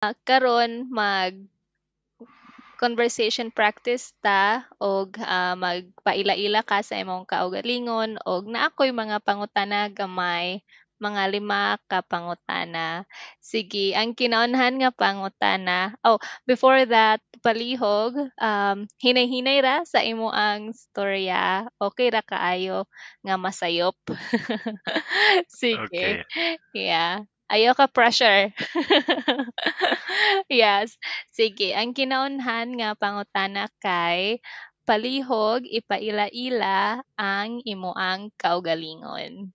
Karon mag conversation practice ta og magpaila-ila ka sa imong kaugalingon og naa koy mga pangutana gamay, mga lima ka pangutana. Sige, ang kinaunhan nga pangutana, oh, before that, palihog, hinay-hinay ra sa imoang storya, okay ra kaayo nga masayop. Sige, Okay. yeah, ayaw ka pressure. Yes, sige, ang kinaunhan nga pangutana kay palihog ipaila-ila ang imoang kaugalingon.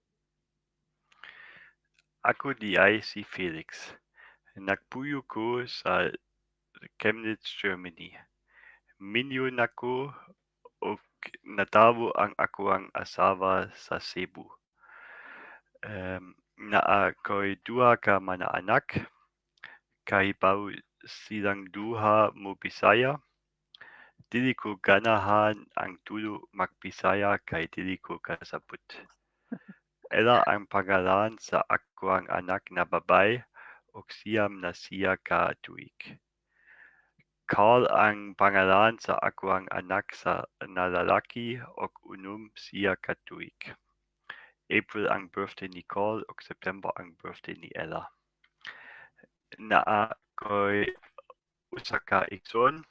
Ako diay si Felix. Nagpuyo ko sa Chemnitz, Germany. Minyo na ko ug natawo ang akoang asawa sa Cebu. Naa koy duha ka mga anak. Kahibaw silang duha mo-Bisaya. Dili ko ganahan ang tulo mag-Bisaya kay dili ko kasabot. Ella ang pangalan sa akoang anak na babaye ug 9 na siya ka tuig. Carl ang pangalan sa akoang anak sa na lalaki ug 6 siya ka tuig. April ang birthday ni Carl ug September ang birthday ni Ella. Naa koy usa ka igsoon.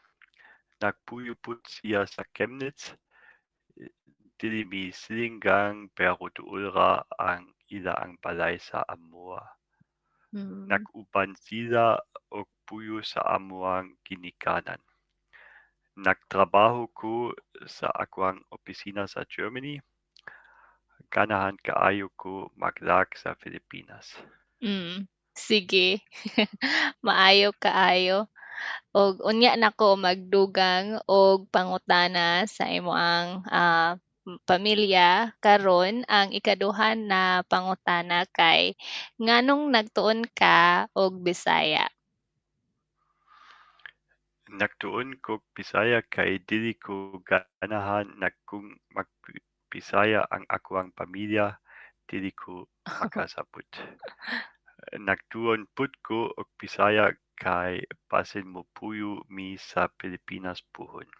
Nagpuyo pud siya sa Chemnitz. Dili mi silinggang pero duol ra ang ilaang balay sa amoa. Nag-uban sila og puyo sa amoang ginikanan. Nagtrabaho ko sa akoang opisina sa Germany. Ganahan kaayo ko maglaag sa Pilipinas. Sige. Maayo kaayo. Og unya nako magdugang og pangutana sa imoang pamilya karon ang ikaduha na pangutana kay nganong nagtuon ka og Bisaya? Nagtuon kog Bisaya kay dili ko ganahan na kung mag-Bisaya ang akoang pamilya, dili ko makasabot. Nagtuon pud ko og Bisaya kay basin mopuyo mi sa Pilipinas puhon.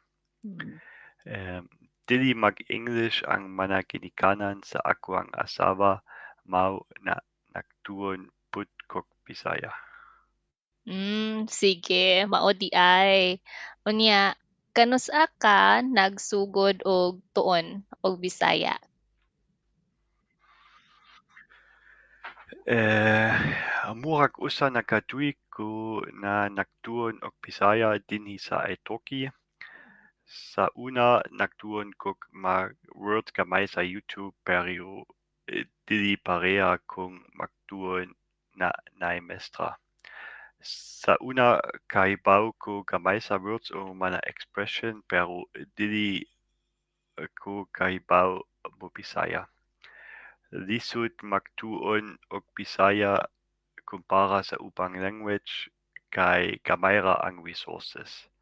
Dili mag-English ang mga ginikanan sa akoang asawa, mao na nagtuon pud kog Bisaya. Sige, mao diay. Unya kanus-a ka nagsugod og tuon og Bisaya? Murag usa na ka tuig ko na nagtuon og Bisaya dinhi sa iTalki. Sa una nagtuon kog mag-words gamay sa YouTube pero dili pareha kung magtuon na naay mestra. Sa una kahibaw ko gamay sa words o mga expression pero dili ko kahibaw mo-Bisaya. Lisod magtuon og Bisaya kumpara sa ubang language kay gamay ra ang resources.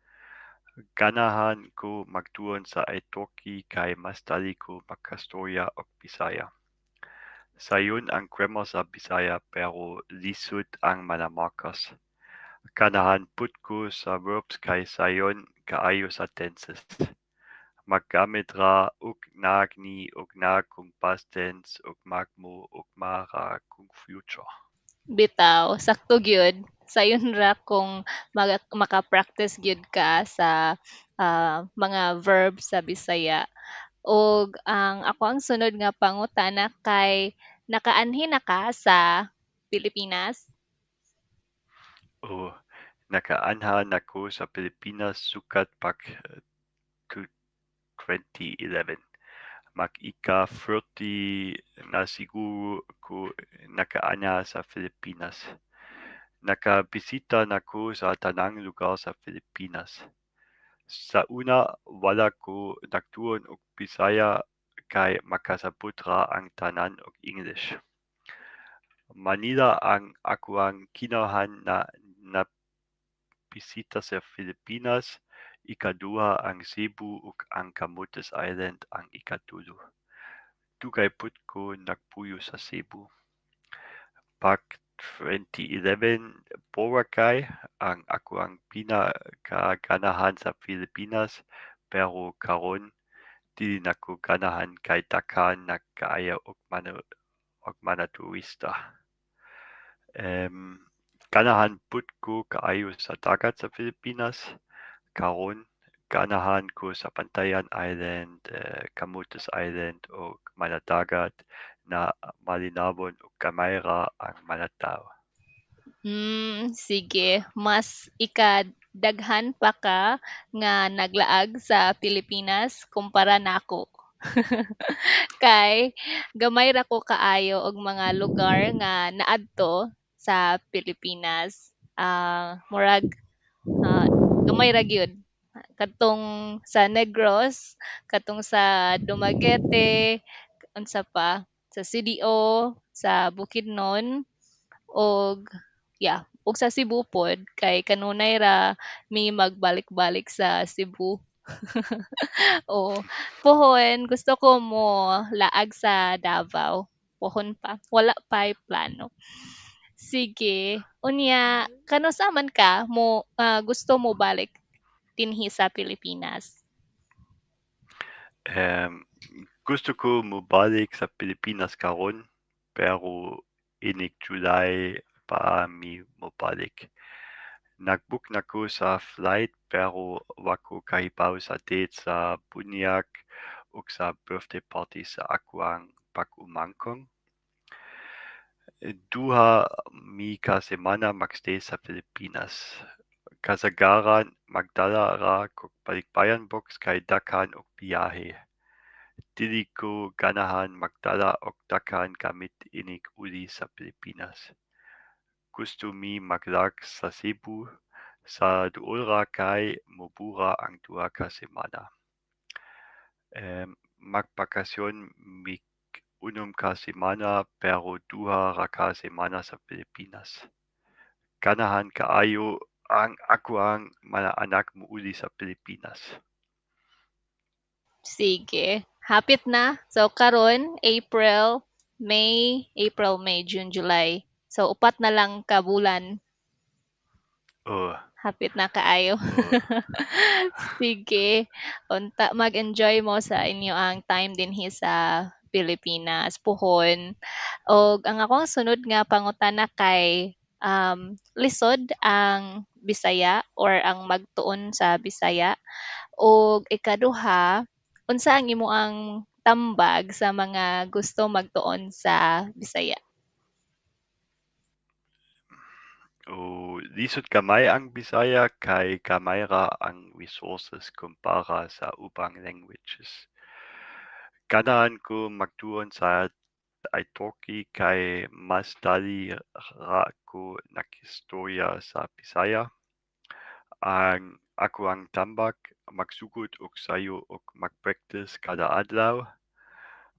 Ganahan ko magtuon sa iTalki kay mas dali ko makastorya og Bisaya. Sayon ang grammar sa Bisaya pero lisod ang mga markers. Ganahan pud ko sa verbs kay sayon kaayo sa tenses. Maggamit ra og nag, ni ug na kung past tense ug mag, mo ug ma ra kung future. Bitaw, sakto gyud. Sayon ra kung maka-practice gyud ka sa mga verbs sa Bisaya. Ug ang akoang sunod nga pangutana kay nakaanhi na ka sa Pilipinas? Oh, nakaanha na ko sa Pilipinas sukad pag 2011. Mag-ika 30 na siguro ko nakaanha sa Pilipinas. Nakabisita na ko sa tanang lugar sa Pilipinas. Sa una wala ko nagtuon og Bisaya kay makasabot ra ang tanan og English. Manila ang akoang kinauhan na nabisita sa Pilipinas, ikaduha ang Cebu ug ang Camotes Island ang ikatulo. Dugay pud ko nagpuyo sa Cebu. Pag 2011 Boracay ang akoang pinakaganahan sa Pilipinas, pero karon dili na ko ganahan kay daghan na kaayo og mga turista. Ganahan pud ko kaayo sa dagat sa Pilipinas. Karon ganahan ko sa Bantayan Island, Camotes Island ug mga dagat na malinawon ug gamay ra ang mga tawo. Sige, mas ikadaghan pa ka nga naglaag sa Pilipinas kumpara nako. Kay gamay ra ko kaayo og mga lugar nga naadto sa Pilipinas. Murag gamay ra gyud. Kadtong sa Negros, kadtong sa Dumaguete, unsa pa, sa CDO, sa Bukidnon og yeah, ug sa Cebu pod kay kanunay ra mi magbalik-balik sa Cebu. Oo, pohon gusto ko molaag sa Davao, pohon pa, wala pa'y plano. Sige, unya kanus-a man ka mo gusto mobalik dinhi sa Pilipinas? Gusto ko mobalik sa Pilipinas karon, pero inig July pa mi mobalik. Nag-book na ko sa flight pero wa ko kahibaw sa date sa bunyag ug sa birthday party sa akoang bag-umangkon. 2 mi ka semana mag-stay sa Pilipinas. Kasagaran magdala ra kog balikbayan box kay daghan og biyahe. Dili ko ganahan magdala og daghan gamit inig uli sa Pilipinas. Gusto mi maglaag sa Cebu sa duol ra kay mobura ang 2 ka semana. Magbakasyon mig 6 ka semana pero 2 ra ka semana sa Pilipinas. Ganahan kaayo ang akoang mga anak mouli sa Pilipinas. Sige, hapit na. So karon April, May, April, May, June, July. So upat na lang ka bulan. Oh. Hapit na kaayo. Oh. Sige, unta mag-enjoy mo sa inyoang time dinhi sa Pilipinas puhon. Og ang akong sunod nga pangutana kay lisod ang Bisaya or ang magtuon sa Bisaya? Ug ikaduha, unsa ang imong tambag sa mga gusto magtuon sa Bisaya? Oh, lisod gamay ang Bisaya kay gamay ra ang resources kumpara sa ubang languages. Ganahan ko magtuon sa iTalki kay mas dali ra ko nag-istorya sa Bisaya. Ang akoang tambag, magsugod og sayo og mag-practice kada adlaw.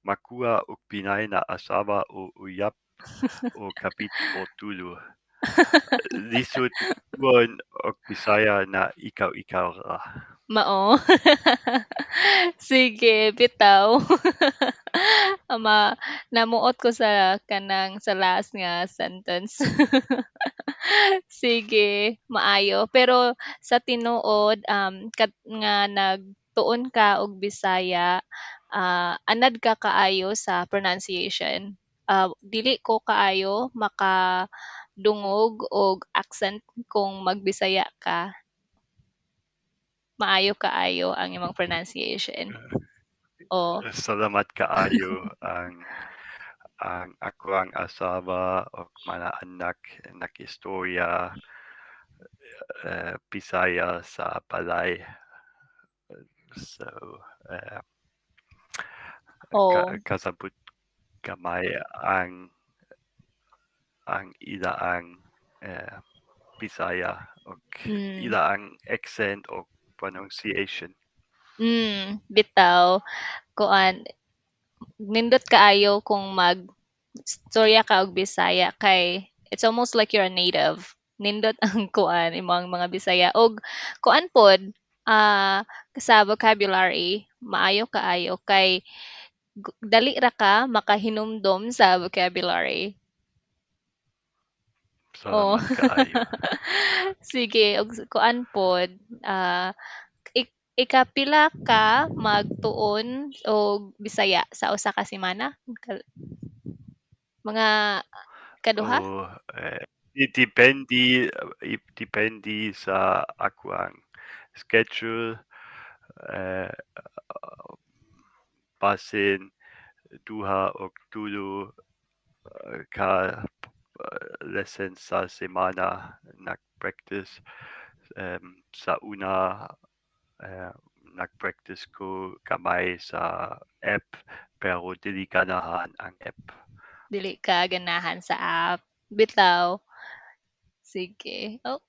Magkuha og Pinay na asawa o uyab o kapit or tulo. Lisod tuon og Bisaya na ikaw-ikaw ra. Mao. Sige, bitaw. Ma namuot ko sa kanang sa last nga sentence. Sige, maayo. Pero sa tinuod kat nga nagtuon ka og Bisaya, anad ka kaayo sa pronunciation. Dili ko kaayo makadungog og accent kung magbisaya ka. Maayo kaayo ang imong pronunciation. Oh. Salamat kaayo, ang akoang asawa ug mga anak nag-istorya Bisaya sa balay. So Oh. kasabot gamay ang ilaang Bisaya ug ilaang accent og pronunciation. Bitaw kuan, nindot kaayo kung mag-istorya ka og Bisaya kay it's almost like you're a native. Nindot ang kuan, imong mga Bisaya ug kuan pod, sa vocabulary maayo kaayo kay dali ra ka makahinumdom sa vocabulary. Oh. Salamat kaayo. Sige, og kuan pod, ikapila ka magtuon og Bisaya sa usa ka semana? Mga kaduha? Oh, i-dependi sa akoang schedule, basin duha og tulo ka lessons sa semana nag-practice. Sa una, nag-practice ko gamay sa app, pero dili ganahan ang app. Dili ka ganahan sa app, bitaw. Sige, oh.